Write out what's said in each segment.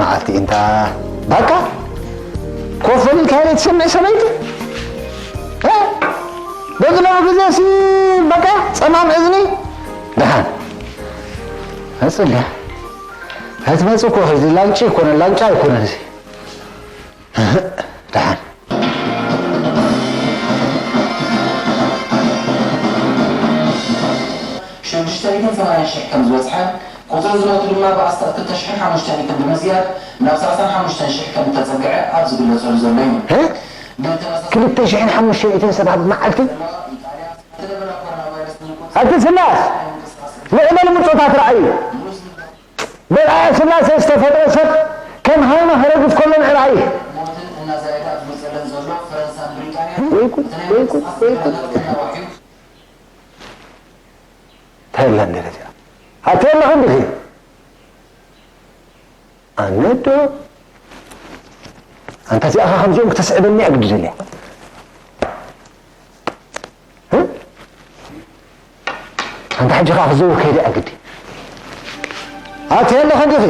መዓልቲ እንታ በቃ ኮፍ ኢልካ ኢለ ትሰምዕ ሰበይቲ? እ? በዚ ሎሚ ግዜ ሲ በቃ ጸማም እዝኒ? ደሓን። መጽእ እንድያ። ኣይትመጽእ እኮ፣ እዚ ላንጫ ኣይኮነን፣ ላንጫ ኣይኮነን እዚ። ደሓን። ሽዱሽተ ሚእትን ሰማንያን ሽሕ ከም ዝበጽሐ፣ ቁጽሪ ዝሞቱ ድማ ብኣስታት ክልተ ሽሕን ሓሙሽተ ሚእትን ብምዝያድ ናብ ሰላሳን ሓሙሽተን ሽሕ ከም እተጸግዐ ኣብ ዝግለጸሉ ዘሎ እዩ። እ? ብተመሳሳሊ ክልተ ሽሕን ሓሙሽተ ሚእትን ሰባት ብመዓልቲ? ዘሎ ኢጣልያ፣ ዝተደበረ ኮሮና ቫይረስ ንምቁጽጻር ኣቲ ስላስ፣ ምንቅስቃስ ልዕሊ ምጾታት ረኣዩ። ንኡስ በልዓ ስላሴ ዝተፈጥረ ሰብ ከም ሃይማ ክረግፍ ከሎ ምዕራይ። ሞትን እናዛየደ ኣብ ዝመጸለን ዘሎ ፈረንሳን ብሪጣንያን ወይ ጉድ፣ እቲ ናይ ወይ ጉድ፣ ምንቅስቃስ ወይ ጉድ። ነጻነት ከናዋሕዩ እንታይ ኢላ እንደ እዚኣ? ኣቲ ኣለኹ እንዲኺ? ኣነ ዶ? ኣንታ እዚኣ ኸ ከምዚኦም ክተስዕበኒ እያ ግዲ ደልያ። እ? ኣንታ ሕጂ ኸኣ ክዘውር ከይደ እያ ግዲ። ኣቲ ኣለኸ እንዲኺ?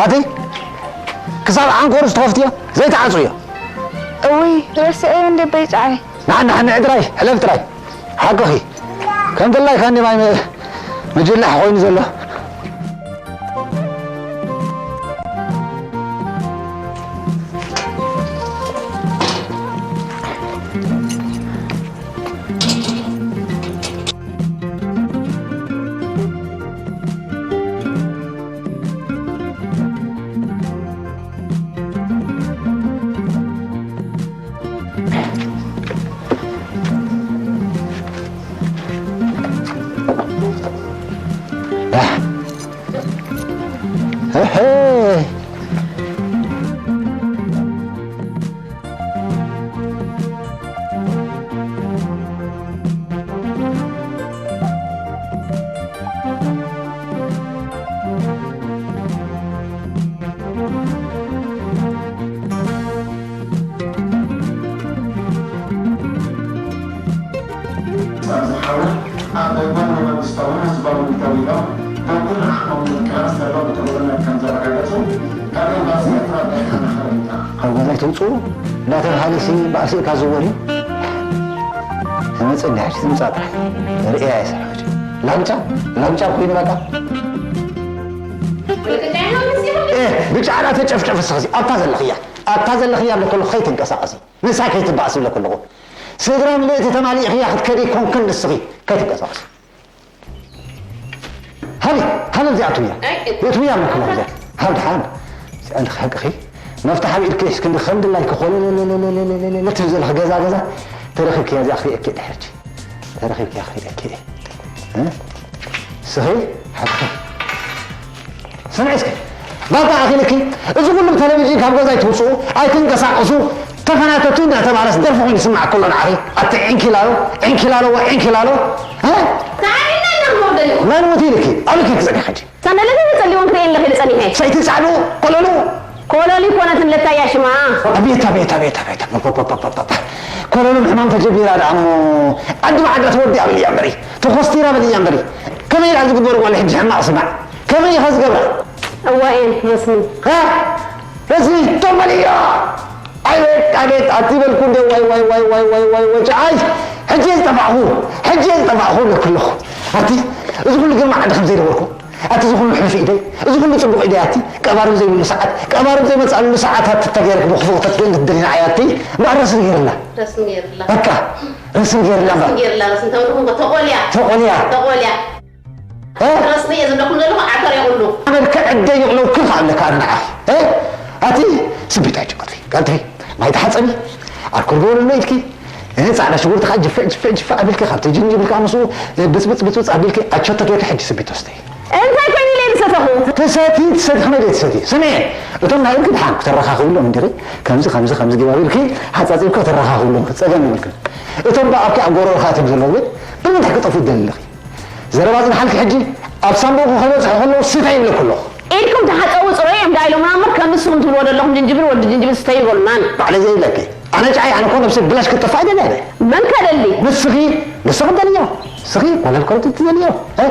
ኣቲ ክሳብ ዓንኮርስ ትኸፍትዮ ዘይትዓጽዮ። እውይ፣ ረስዐዮ እንደ በይጽዓይ። ንዓ ንዓ ንዕ ጥራይ፣ ሕለፍ ጥራይ። ሓቅኺ። ከም ድላይካ እንዲ ማይ መ-፣ ምጅላሕ ኮይኑ ዘሎ። ኣብዚ ሓውር ኣብ ጎኒ መንግስታውን ህዝባውን ደው ኢሎም፣ ደንጉን ዓቕሞምን ቅራስ ዘለዎም ጥርዝነት ከም ዘረጋገጹ ካብ ኤምባሲ ኤርትራ ብርሃነ ሓበሬታ። ካብ ገዛ ኣይተውፅኡ እንዳተባሃለ ሲ ባእሲ እካ ዝወር እዩ። ትመፅእ እንዲ ሕጂ ትምፃእ ጥራሕ። ርእያ እየ ሰራዊት። ላንጫ፣ ላንጫ ኮይኑ በቃ። እ፣ ብጫዕዳ ተጨፍጨፍ እስኺ፣ ኣብታ ዘለኽያ፣ ኣብታ ዘለኽያ ኣለኩሉ ከይትንቀሳቐሲ። ንሳ ከይትባእስ ይብለኩ ኣለኹ። ስድራ ምልእቲ ተማሊእኽያ ክትከዲ ኮንክን ንስኺ ከይትንቀሳቐሲ። ሃቢ፣ ሃቢ እዚኣ እትውያ። ኣይ፣ እትውያ መክና እዚኣ። ሃብ ድሓን። እዚኣ እንተ ሓቅኺ፣ መፍትሕ ኣብ ኢድኪ ሒዝኪ እንዲ ከም ድላይኪ ኮለለለለለለለለ ትብል ዘለኺ ገዛ ገዛ ተረኺብክያ እዚኣ ክርእየኪ ድሕርጂ። ተረኺብክያ ክርእየኪ። እ? ስኺ፣ ሓቅኺ። ስምዒ እስኪ። ባባ ኣኺልኪ፣ እዚ ኩሉ ብቴሌቪዥን ካብ ገዛ ኣይትውፅኡ፣ ኣይትንቀሳቐሱ፣ ተፈናተቱ እንዳተባለስ ደርፊ ኮይኑ ይስማዕ ከሎ ንዓኺ፣ ኣቲ ዒንኪላሎ፣ ዒንኪላሎ፣ ዒንኪላሎ፣ እ? ሰዓሪና ኢና ክንወርደሉ። መን ሙት ኢልኪ? ኣበይ ከ ክጸንሒ ሕጂ? ሳንዳለተይ ተጸሊወን ክርእየን ኢለ ከይደ ጸኒሐ። ሰይቲ ጻዕዱ፣ ቆለሉ። ኮለሉ ይኮነትን ለታያ ሽማ። ኣቤት፣ ኣቤት፣ ኣቤት፣ ኣቤት። ፖፖፖፖፖፖ። ኮለሉ ሕማም ተጀሚራ ደኣ እሞ፣ ዓዲ ብዓዳ ተወዲኣ በልያ እምበሪ፣ ተኾስቲራ በልያ እምበሪ። ከመይ ኢላ ዝግበሩ ጓል ሕጂ ሕማቕ ስማዕ። ከመይ ኢኻ ዝገብራ? እዋኤን፣ ረስኒ። ሃ? ረስኒ፣ ቶም በልያ! ኣቤት፣ ኣቤት፣ ኣቲ በልኩ እንደ ዋይ፣ ዋይ፣ ዋይ፣ ጨዓይ! ሕጂ እየ ዝጠፋእኹ፣ ሕጂ እየ ዝጠፋእኹ እብለኩ ኣለኹ። ኣቲ፣ እዚ ኩሉ ግርማ ዓዲ ከም ዘይነበርኩ፣ ኣቲ፣ እዚ ኩሉ ሕሉፍ ኢደይ፣ እዚ ኩሉ ጽቡቕ ኢደይ፣ ኣቲ፣ ቀባርብ ዘይብሉ ሰዓት፣ ቀባርብ ዘይመጽኣሉ ሰዓት፣ ኣቲ፣ ተገይርክ ብኽፉእ ከተትብእን ክትደሊ ንዓይ፣ ኣቲ፣ እምበኣር ረስኒ ገይርላ። ረስኒ ገይርላ። በቃ፣ ረስኒ ገይርላ እምበኣር። ረስኒ ገይርላ፣ ረስኒ ተብልኩም እኮ ተቖልያ። ተቖልያ። ተቖልያ። እ? ረስኒ እየ ዝብለኩም ዘለኹ፣ ዓተር የቕሉ። ኣመልከ ዕደ ይቕለው ክልኻ ኣለካ ኣብ ንዓኺ። እ? ኣቲ ስቢት ኣይጭቀትሪ። ቀልትሪ ማይ ተሓጸቢ። ኣልኮል ገበረሉ ኢድኪ። እ፣ ጻዕዳ ሽጉርቲ ኸዓ ጅፍዕ፣ ጅፍዕ፣ ጅፍዕ ኣቢልኪ፣ ካብቲ ጅንጅብል ከኣ ምስኡ፣ እ፣ ብጽብጽ፣ ብጽብጽ ኣቢልኪ፣ ኣቸቶ ጌርኪ ሕጂ ስቢት ወስተይ። እንታይ ኮይኑ ኢለ ዝሰተኹ? ትሰቲ፣ ትሰቲ፣ ከመይ ደይ ትሰቲ? ስምዒ፣ እቶም ናይ ኢድኪ ድሓን ክተረኻኽብሎም እንዲኺ፣ ከምዚ፣ ከምዚ፣ ከምዚ ግባ ኢልኪ፣ ሓጻጺብኪ ከተረኻኽብሎም ጸገም የብልክን። እቶም ብኣፍኪ ኣብ ጎረሮኻ እቶም ዘለዉ ግን ብምንታይ ክጠፍኡ ትደሊ ኣለኺ? ዘረባ ጽንሓልኪ ሕጂ ኣብ ሳንዱቑ ከይበጽሑ ከለዉ ስታይ ይብለኩ ኣለኹ። ኢድኩም ተሓጸቡ ጽረዩ እዮም ደኣ ኢሎምና እምበር ከም ንስኹም ትብልዎ ዘለኹም ጅንጅብል ወዲ ጅንጅብል ስተዩ ይበሉናን። ባዕለይ ዘይብለኪ። ኣነ ጨዓይ ኣነ እኮ ነብሰይ ብላሽ ክትጠፍእ ኣይደልያን እየ። መን ከ ደሊ? ንስኺ፣ ንስኺ ትደልዮ። ንስኺ ኮለል ኮለል ትደልዮ። እ?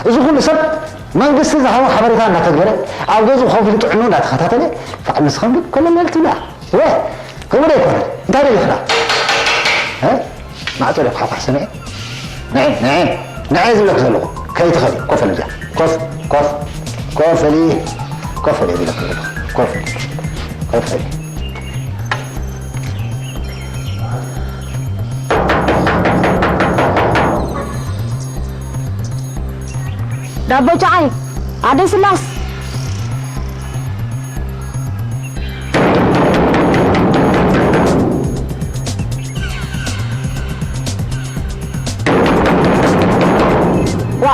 እዚ ኩሉ ሰብ መንግስቲ ዝሃቦ ሓበሬታ እናተግበረ ኣብ ገዝኡ ኮፍ ኢሉ ጥዕንኡ እናተኸታተለ ባዕ ንስኽን ግን ኮለል በል ትብላ። ወ፣ ከምኡ ዶ ኣይኮነን? እንታይ ደሊኽና? እ? ማዕጾ ዶ ክሓኳሕ ሰሚዐ? ንዒ፣ ንዒ፣ ንዒ ዝብለኪ ዘለኹ። ከይትኸዲ፣ ኮፍ በሊ እዚኣ። ኮፍ፣ ኮፍ፣ ኮፍ በሊ፣ ኮፍ በሊ ዝብለኪ ዘለኹ። ኮፍ፣ ኮፍ በሊ። ዳቦ ጨዓይ፣ ኣደይ ስላስ። ዋ፣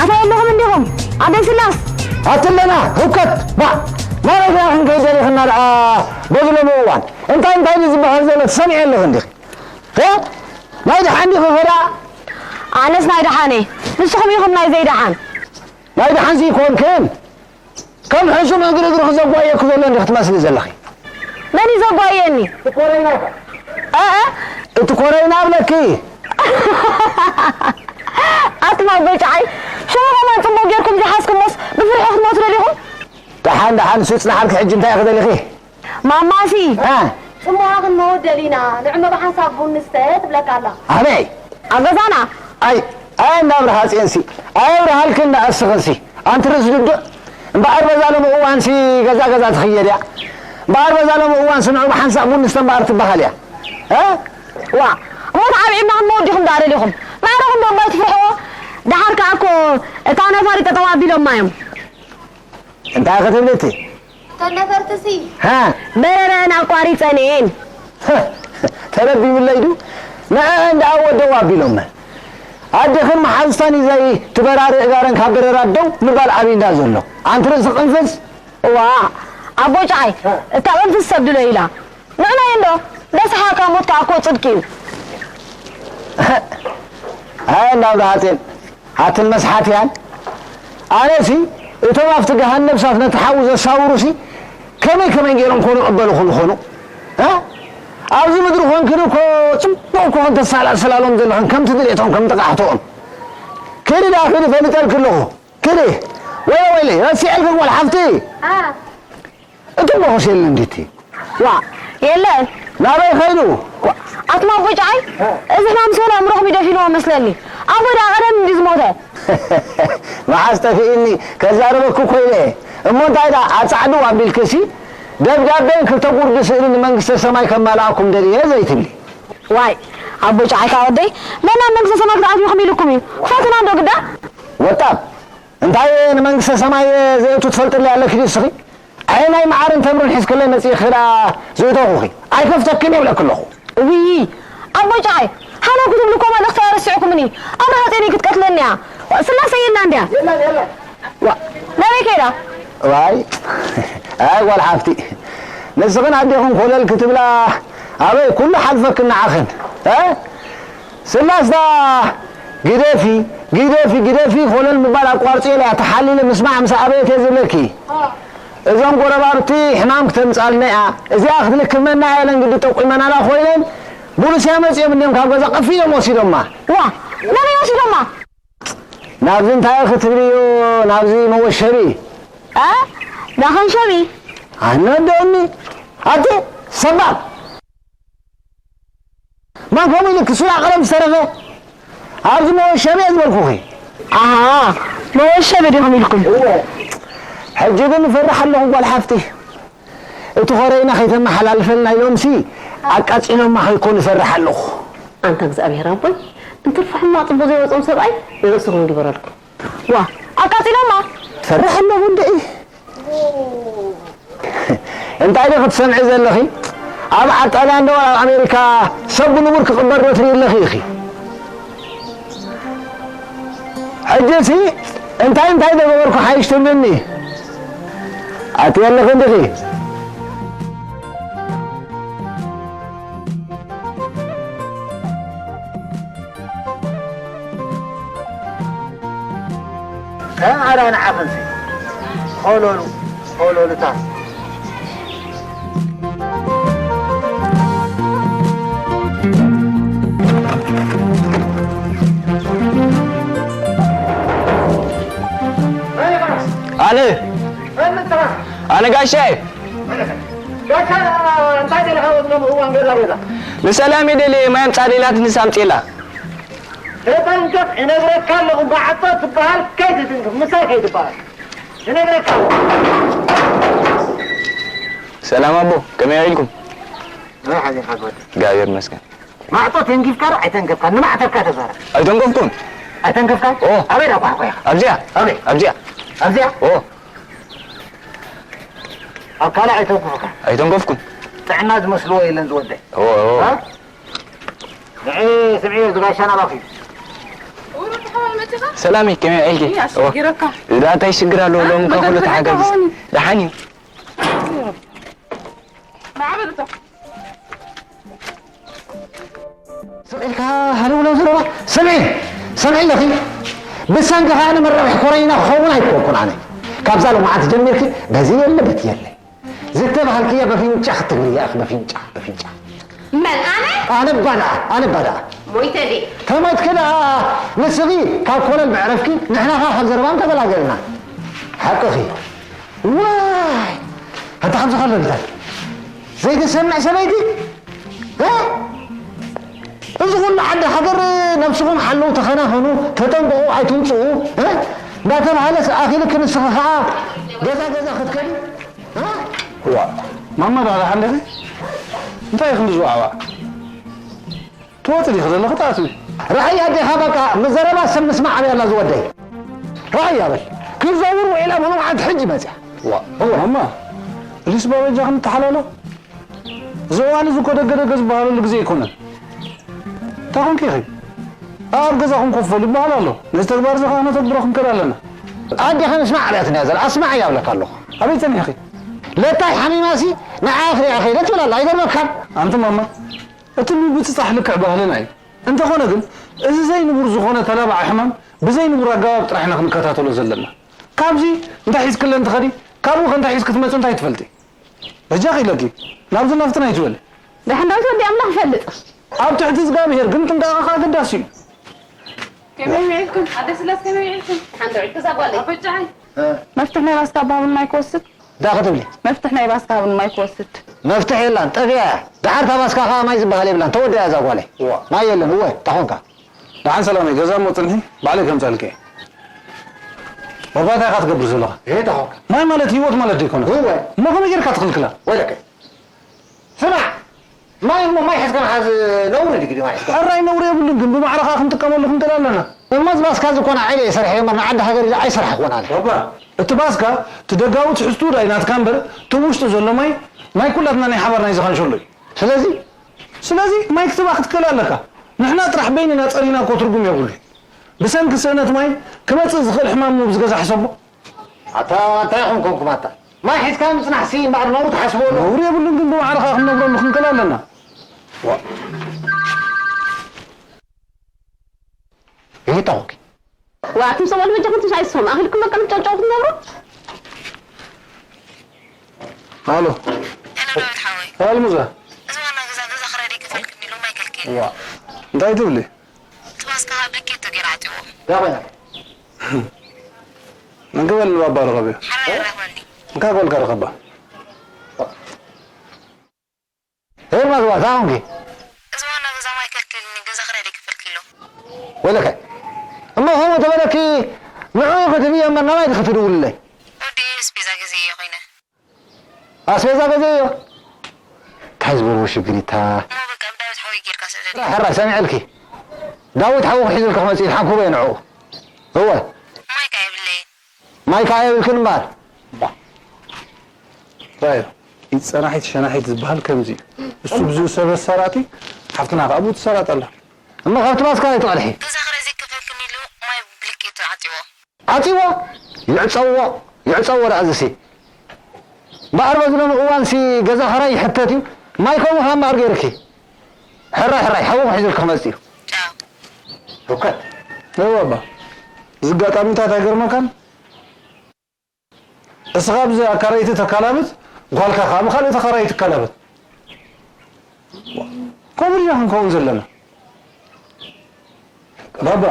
ኣታ የለኹም እንዲኹም? ኣደይ ስላስ። ኣትለና፣ ህውከት፣ ባ፣ ናበይ ዲና ክንከይድ ደሊኽና ደኣ በዚ ሎሚ እዋን? እንታይ እንታይ ድዩ ዝበሃል ዘሎ ትሰምዒ ኣለኺ እንዲኺ? እ? ናይ ደሓን ዲኺ ኸ ደኣ? ኣነስ ናይ ደሓን እየ። ንስኹም ኢኹም ናይ ዘይደሓን። ናይ ደሓን ዘይኮንክን። ከም ሕሱም እግሪ እግሪ ክዘጓየኩ ዘሎ እንዲኺ ትመስሊ ዘለኺ። መን እዩ ዘጓየኒ? እቲ ኮረይና። እ፣ እ? እቲ ኮረይና እብለኪ። ኣትማ በጫዓይ፣ ሽሙ ከማን ጽቡቕ ጌርኩም ዘይሓዝኩሞስ ብፍርሒ ክትሞቱ ደሊኹም? ደሓን፣ ደሓን፣ ንሱ ይጽናሓልኪ። ሕጂ እንታይ ኢኺ ደሊኺ? ማማሲ። እ? ጽምዋ ክንመውት ደሊና፣ ንዕመ ብሓንሳብ ቡን ንስተ ትብለካ ኣላ። ኣበይ? ኣብ ገዛና። ኣይ፣ ኣይ፣ እንዳ ኣብርሃ ጽዮንሲ፣ ኣይ ኣብርሃልክን እንዳ ኣስኽንሲ፣ ኣንቲ ርእሲ ድዱዕ። እምበኣር በዛ ሎሚ እዋንሲ ገዛ ገዛ ትኽየድ እያ። እምበኣር በዛ ሎሚ እዋንሲ ንዑ ብሓንሳእ ቡን ንስተ እምበኣር ትበሃል እያ። እ? ዋ፣ እሞ ተዓቢዕና ክንመውት ዲኹም ደኣ ደሊኹም? ማዕረኹም ዶ እምበር ትፍርሕዎ? ደሓር ከኣ እኮ እታ ነፋሪት ጠጠው ኣቢሎማ እዮም። እንታይ ክትብሊ እቲ? እተን ነፈርትሲ? ሃ? በረረአን ኣቋሪጸን እየን። ተለቢሙለይ ዱ? ንዐአን ደኣ ወደው ኣቢሎመን። ኣዴኽን መሓዙታን ይዘይ ትበራሪ እጋረን ካብ በረራ ደው ምባል ኣብይ እንዳ ዘሎ። ኣንቲ ርእሲ ቅንፍዝ? እዋ፣ ኣቦ ጨዓይ፣ እታ ቅንፍዝ ሰብ ድሎ ኢላ። ንዕናይ እንዶ፣ ደስሓ ካብ ሞት ከኣ እኮ ጽድቂ እዩ። ኣይ፣ እንዳ ኣብርሃ ጽዮን፣ ኣትን መስሓትያን፣ ኣነሲ እቶም ኣብቲ ገሃነብ እሳት ነቲ ሓዊ ዘሳውሩሲ ከመይ ከመይ ገይሮም ኮኑ ይቕበሉ ክኾኑ? እ? ኣብዚ ምድሪ ኮንክን እኮ ጽቡቕ እኮ ተሰላስላሎም ዘለኽን ከምቲ ድሌቶም ከም ጥቓሕትኦም። ክዲ ደኣ ክዲ ፈሊጠልኪ ኣለኹ። ክዲ። ወይለ ወይለ፣ ረሲዐልክን ጓል ሓፍቲ። ኣ። እቲ ቦኽስ የለን ድቲ? ዋ፣ የለን። ናበይ ኸይዱ? ዋ፣ ኣትማ ኣቦይ ጨዓይ፣ እዚ ሕማም ሰሎ ኣእምሮኹም ይደፊንዎ መስለኒ። ኣቦይ ደኣ ቀደም እንዲ ዝሞተ። መዓስ ጠፊእኒ፣ ከዛረበኩ ኮይነ። እሞ እንታይ ደኣ፣ ኣጻዕድው ኣቢልክሲ፣ ደብዳቤን ክልተ ጉርዲ ስእሊ ንመንግስተ ሰማይ ከማልኣኩም ደልየ ዘይትብሊ። ዋይ፣ ኣቦይ ጨዓይ ካብ ወደይ፣ መን ናብ መንግስተ ሰማይ ክትኣትዉ ኢኹም ኢሉኩም እዩ? ክፈትና እንዶ ግዳ? ወጣብ፣ እንታይ ንመንግስተ ሰማይ ዘእቱ ትፈልጥለይ ኣለኪ ድዩ እስኺ? ኣየ ናይ መዓርን ተምርን ሒዝክለይ መጺእኺ ደኣ ዝእተኹኺ? ኣይከፍተክን እየ እብለኪ ኣለኹ። እውይ፣ ኣቦይ ጨዓይ፣ ሃሎ ክትብሉ እኮ መልእኽቲ ኣረሲዕኩምኒ። ኣብርሃ ጤኒ ክትቀትለኒ እያ። ስላሰ የላ እንድያ። የላን፣ የላን። ዋ፣ ናበይ ከይዳ? ዋይ፣ ኣይ ጓል ሓፍቲ፣ ንስኽን ኣዴኽን ኮለል ክትብላ ኣበይ ኩሉ ሓልፈክን ንዓኽን፣ እ? ስላስታ ግደፊ፣ ግደፊ፣ ግደፊ፣ ኮለል ምባል ኣቋርጽ ኢለ እያ ተሓሊለ ምስማዕ ምስ ኣበየት እየ ዝብለኪ። እዞም ጎረባብቲ ሕማም ክተምጻልና እያ፣ እዚኣ ክትልክመና እያ ኢለን ግዲ ጠቁመናላ ኮይነን፣ ቡሉስያ መጺኦም እንዲዮም ካብ ገዛ ቀፊዶም ወሲዶማ። ዋ፣ መን እዩ ወሲዶማ? ናብዚ እንታይ ክትብልዮ፣ ናብዚ መወሸቢ። እ? ናኸንሸቢ? ኣነ ደኒ፣ ኣቲ ሰባብ። መን ከምኡ ኢሉ ክሱራ ቀለም ዝተረፈ ኣብዚ መወሸቢ እየ ዝበልኩኺ። ኣሃ፣ መወሸቢ ዲኹም ኢልኩም? እወ። ሕጂ ግን እፈርሕ ኣለኹ ጓል ሓፍቲ። እቲ ኾረይና ከይተመሓላልፈልና ኢሎምሲ ኣቃጺሎማ ከይኮኑ እፈርሕ ኣለኹ። ኣንታ እግዚኣብሔር ኣቦይ፣ እንትርፎ ሕማቕ ጽቡቕ ዘይወጾም ሰብኣይ ንርእስኹም ግበረልኩም። ዋ፣ ኣቃጺሎማ? ትፈርሕ ኣለኹ እንድዒ። እንታይ ዶ ክትሰምዒ ዘለኺ? ኣብ ዓጣልያን ዶ ኣብ ኣሜሪካ ሰብ ብንቡር ክቕበር ዶ ትርኢ ኣለኺ ኢኺ? ሕጂሲ እንታይ እንታይ ዶ ገበርኩ ሓይሽ ትብልኒ? ኣትየ ኣለኺ እንዲኺ? ኣረ ንዓኽንሲ ኾለሉ ኾለሉታ። ኣነ ኣነ ጋሻ ጋሻ እንታይ ደለኻ ወድኖም እዋን ገዛ ገዛ ንሰላም የደልየ ማይ ኣምጻእ ደላት ንሳ ኣምጽኤላ ተጠንቀቕ፣ እነግረካ ኣለኹ፣ ማዕጾ ትበሃል ከይትትንክፍ፣ ምሳይ ከይትበሃል። እነግረካ ኣለኹ። ሰላም ኣቦ፣ ከመይ ውዒልኩም? ከመይ ሓዚኻ ጓል? እግዚኣብሔር ይመስገን። ማዕጾ ተንኪፍካ ዶ ኣይተንከፍካን? ንማዕተብካ ተዛረብ። ኣይተንከፍኩን። ኣይተንከፍካን? ኦ። ኣበይ ደኣ ኳሕኳ ኢኻ? ኣብዚኣ። ኣበይ? ኣብዚኣ። ኣብዚኣ? ኦ። ኣብ ካልእ ኣይተንኩፍካ። ኣይተንከፍኩን። ጥዕና ዝመስልዎ የለን ዝወደይ። ኦ፣ ኦ። እ? ንዒ ስምዒ ዝጋሻና ባኺ። ሰላሚ ከመይ ውዒልኪ? እይ፣ ኣሸጊረካ። እዛ እንታይ ሽግር ኣለዎ? እ? ሎሚ እኳ ኩሉ መገዲ ተሓጋጊዝ። ተረከበኒ። ደሓን እዩ። ንዓ በል እቶ። ስቕ ኢልካ ሃለውለው ዘረባ ስምዒ፣ ስምዒ ኣለኺ። ብሰንክኻ ኣነ መራብሒ ኮረይና ክኸውን ኣይኮንኩን ኣነ። ካብዛ ሎማዓንቲ ጀሚርኪ በዚ የለ በቲ የለ። ዝተባህልክያ በፊንጫ ክትግርያ ኢኺ፣ በፊንጫ፣ በፊንጫ። መን ኣነ? ኣነ እባ ደኣ፣ ኣነ እባ ደኣ። ሞይተ ድየ? ተሞትኪ ደኣ ንስኺ ካብ ኮለል መዕረፍኪ ንሕና ኸኣ ካብ ዘረባን ተገላገልና። ሓቅኺ። ዋይ! ኣንታ ከምዚ ከሎ እንታይ? ዘይተሰምዕ ሰበይቲ? እ? እዚ ኩሉ ዓዲ ሃገር ነብስኹም ሓለዉ ተኸናኸኑ፣ ተጠንቀቑ፣ ኣይትውፅኡ፣ እ? እንዳተባሃለስ ኣኺልኪ ንስኺ ኸዓ ገዛ ገዛ ክትከዲ? እ? ዋ፣ ማማ ዳኣ ደሓን ዲኺ? እንታይ ኢኺ ዝዋዕዋዕ? ትወፂ ዲኺ ዘለኺ? ተኣትዊ። ርኣይ ኣዴኻ በቃ፣ ምስ ዘረባ ሰብ ምስማዕ ኣብያ ኣላ ዝወደይ። ርኣይ ኣበል፣ ክትዘውር ውዒላ መኖምዓንቲ ሕጂ መፅያ። ዋ፣ እወ። ማማ፣ ሪስ በበጃ ክንተሓላሎ? እዚ እዋን እዚ እኮ ደገ ደገ ዝበሃለሉ ግዜ ኣይኮነን። እንታይ ኮንኪ ኢኺ? ኣብ ገዛኹም ኮፍ በሉ ይበሃል ኣሎ። ነዚ ተግባር እዚ ኸዓ ነተግብሮ ክንከድ ኣለና። ኣዴኻ ምስማዕ ኣብያትኒ እያ ዘላ። ኣስማዕ እያ እብለካ ኣለኹ። ኣበይ ጸኒሕኺ? ለታይ ሓሚማሲ ንዓኣ ክሪኣ ከይደ ትብል ኣላ። ኣይገርመካን? ኣንቲ ማማ፣ እቲ ምብጽጻሕ ልክዕ ባህልና እዩ። እንተኾነ ግን፣ እዚ ዘይንቡር ዝኾነ ተላባዒ ሕማም ብዘይንቡር ኣገባብ ጥራሕ ኢና ክንከታተሎ ዘለና። ካብዚ እንታይ ሒዝክለን ትኸዲ? ካብኡ ከ እንታይ ሒዝኪ ትመጺ እንታይ ትፈልጢ? በጃኺ ኢለኪ፣ ናብዚ ናብትን ኣይትበሊ። ደሓን ዳዊት ወዲ ኣምላኽ ይፈልጥ። ኣብ ትሕቲ እግዚኣብሄር ግን ጥንቃቐ ከኣ ኣገዳሲ እዩ። ከመይ ውዒልኩም? ኣደ ስላስ ከመይ ውዒልኩም? ሓንዶ ዕልኪ እዛ ጓለይ። ኣበጃይ። እ። መፍትሕ ናይ ባስካ ኣባብን ማይ ክወስድ። እንታይ ክትብሊ? መፍትሕ ናይ ባስካ ሃብን ማይ ክወስድ። መፍትሕ የላን፣ ጠፊኣ እያ። ደሓር እታ ባስካ ከኣ ማይ ዝበሃል የብላን፣ ተወዲኣ እዛ ጓለይ። እዋ። ማይ የለን፣ እወ፣ እንታይ ኾንካ? ደሓን ሰላመይ፣ ገዛ እሞ ጽንሒ፣ ባዕለይ ከምጽኣልኪ እየ። ባባ፣ እንታይ ኢኻ ትገብር ዘለኻ? ይሄ እንታይ ኾንካ? ማይ ማለት ህይወት ማለት ዶ ኣይኮነን? እወ። እሞ ከመይ ጌርካ ትኽልክላ? ወለከ። ስማዕ፣ ማይ እሞ ማይ ሒዝካ ምሓዝ ነውሪ ድዩ ግዲ ማይ ሒዝካ? ሕራይ ነውሪ የብሉን፣ ግን ብማዕረ ኸኣ ክንጥቀመሉ ክንክእል ኣለና። እሞ እዚ ባስካ እዚ እኮ ንዓይ እየ ሰሪሐዮ እምበር ንዓዲ ሃገር ኢለ ኣይሰርሓኽዎን ኣነ። ባባ፣ እቲ ባስካ እቲ ደጋዊ ትሕዝትኡ ዳኣ እዩ ናትካ እምበር፣ እቲ ውሽጡ ዘሎ ማይ ናይ ኩላትና ናይ ሓባር ናይ ዝኻንሸሎ እዩ። ስለዚ? ስለዚ ማይ ክትህባ ክትክእል ኣለካ። ንሕና ጥራሕ በይንና ጸሪና እኮ ትርጉም የብሉን። ብሰንኪ ስእነት ማይ ክመጽእ ዝኽእል ሕማም እሞ ብዚ ገዛ ሕሰቦ። ኣታ እንታይ ኢኹም ኮንኩም ኣታ? ማይ ሒዝካ ምጽናሕሲ እምበኣር ነውሪ ትሓስብዎ ኣለኹም። ነውሪ የብሉን፣ ግን ብማዕረ ኸኣ ክንነግረሉ ክንክእል ኣለና። ዋ። ይሄ ታውቂ። ዋ፣ ኣቱም ሰብኣል በጃኹም ትንሽ ኣይስኹም። ኣኺልኩም በቃ ምጨጨው ክትነብሩ። ኣሎ። ሄሎ፣ ዳዊት ሓወይ። ኣል ሙዛ። እዚ ዋና ገዛ፣ ገዛ ክራይ ደይከፈልክኒ ኢሉ ማይ ከልኪ። ዋ። እንታይ ትብሊ? እቲ ባስካ ካብ ልኬቶ ገይሩ ዓጽዎ። ዳ ኮይና? መን ክበል ንባባ ረኸብዮ? ሓራይ ረኸበኒ። እንካ ጎልካ ረኸባ። ሄርማስ፣ ዋ፣ እንታይ ኾንኪ? እዚ ዋና ገዛ ማይ ከልኪልኒ፣ ገዛ ክራይ ደይከፈልኪ ኢሉ። ወለከ። እሞ ከምኡ ተበለኪ፣ ንዕኡ ክትብዮ እምበር ናባይ ዲኺ ትድውልለይ? ወዲ ኣስቤዛ ገዚኤ እየ ኮይነ። ኣስቤዛ ገዚኤዮ? እንታይ ዝበልዎ ሽግር እዩ እታ? እሞ በቃ ብዳዊት ሓወይ ጌርካ ስደድ። ሕራይ፣ ሕራይ፣ ሰሚዐልኪ። ዳዊት ሓውኺ ሒዙልኪ ክመጽእ እዩ፣ ሓንኩቦ እየ ንዕኡ። እወ። ማይ ከኣ የብለይን። ማይ ከኣ የብልክን እምበኣር። ራዮ፣ ኢድ ጸናሒት ሸናሒት ዝበሃል ከምዚ እዩ። እሱ ብዝኡ ሰበ ሰራጢ፣ ሓፍትና ከኣ ብኡ ትሰራጥ ኣላ። እሞ ካብቲ ባስካ ኣይትቐድሒ። ገዛ ክራይ ዘይከፈልክኒ ኢሉ ማይ ብብሊኬቶ ዓጺዎ። ዓጺዎ? ይዕጸዎ፣ ይዕጸዎ ደኣ እዚሲ። እምበኣር በዚ ሎሚ እዋንሲ ገዛ ኸራይ ይሕተት እዩ። ማይ ከምኡ ኸኣ እምበኣር ገይርኪ። ሕራይ፣ ሕራይ፣ ሓውኺ ሒዙልኪ ክመጽእ እዩ። ቻው። ህውከት። እወ ኣባ። እዚ ኣጋጣሚታት ኣይገርመካን? ንስኻ ኣብዚ ኣካራይቲ ተካላብት፣ ጓልካ ከኣ ብኻልእ ተኻራይ ትካላበት። ከምኡ ድና ክንከውን ዘለና? ባባ፣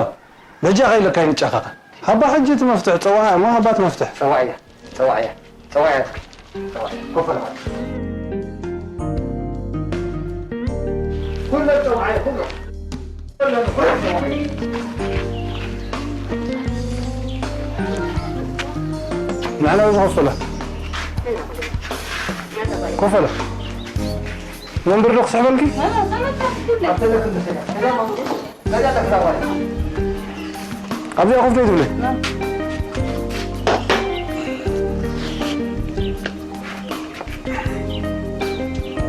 በጃኻ ኢለካ ይንጫኻኻ። ሃባ ሕጂ እቲ መፍትሕ፣ ጸዋዓ እሞ ሃባ እቲ መፍትሕ። ጸዋዕያ፣ ጸዋዕያ፣ ጸዋዕያ እስኪ። ጸዋዕያ፣ ኮፍ በል። ኩሎም ጸዋዕያ፣ ኩሎም። ኩሎም፣ ኩሎም ጸዋዕያ። ንሕና እዚ ኮፍ በላ። ኮፍ በላ። መንበር ዶ ክስሕበልኪ? ኣብዚኣ ኮፍ ደይ ትብሊ?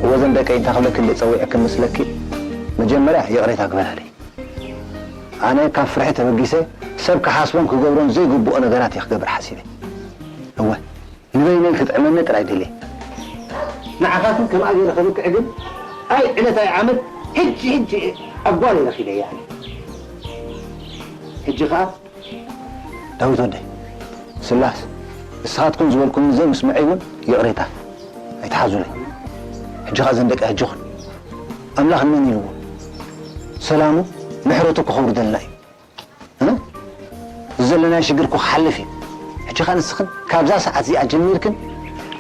እወ፣ እዘን ደቀይ እንታይ ክብለኪ እንደ ጸዊዐኪ መስለኪ? መጀመርያ ይቕሬታ ግበራለይ። ኣነ ካብ ፍርሒ ተበጊሰ ሰብ ክሓስቦን ክገብሮን ዘይግብኦ ነገራት እየ ክገብር ሓሲበ። እወ፣ ንበይነይ ክጥዕመኒ ጥራይ ደልየ። ንዓኻትም ከምኣ ገይረ ከብቅዕ ግን ኣይ ዕለት ኣይ ዓመት ሕጂ ሕጂ ኣብ ጓለይ ረኺበያ ኣነ። ሕጂ ኸኣ ዳዊት ወደይ፣ ስላስ፣ ንስኻትኩም ዝበልኩምኒ ዘይምስምዐይ እውን ይቕሬታ ኣይትሓዙለይ። ሕጂ ኸኣ ዘን ደቂ ኣጆኹን፣ ኣምላኽ ንመን ኢልዎ ሰላሙ ምሕረቱ ክኸውርደልና እዩ። እ? እዚ ዘለናዮ ሽግር እኮ ክሓልፍ እዩ። ሕጂ ኸኣ ንስኽን ካብዛ ሰዓት እዚኣ ጀሚርክን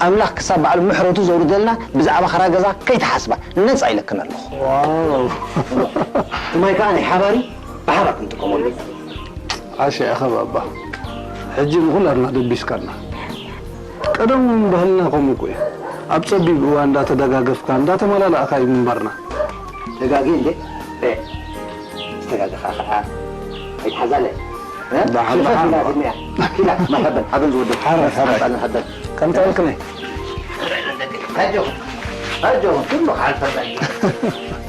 ኣምላኽ ክሳብ ባዕሉ ምሕረቱ ዘውርደልና ብዛዕባ ኸራ ገዛ ከይትሓስባ ነጻ ኢለክን ኣለኹ። ዋው። እቲ ማይ ከኣ ናይ ሓባሪ ብሓባር ክንጥቀመሉ ኢና። ዓሻ ኢኻ ባባ። ሕጂ ንኹላትና ደቢስካና። ቀደም እውን ባህልና ከምኡ እኮ እዩ። ኣብ ጸቢብ እዋን እንዳተደጋገፍካ፣ እንዳተመላላእካ እዩ ምንባርና። ተጋጊ እንዴ? እ፣ ዝተጋገኻ ኸዓ ኣይትሓዛለ። እ? ደሓን፣ ሽፈት ደሓን። ኢላ ዝኒኣ። ኪላ፣ መርሐበን፣ ሓበን ዝወደድ። ሓራይ፣ ሓራይ። ሓበን፣ ሓበን። ከምታ ኢልክኒ። ኣጆኹም፣ ኣጆኹም፣ ኩሉ ክሓልፈና እዩ።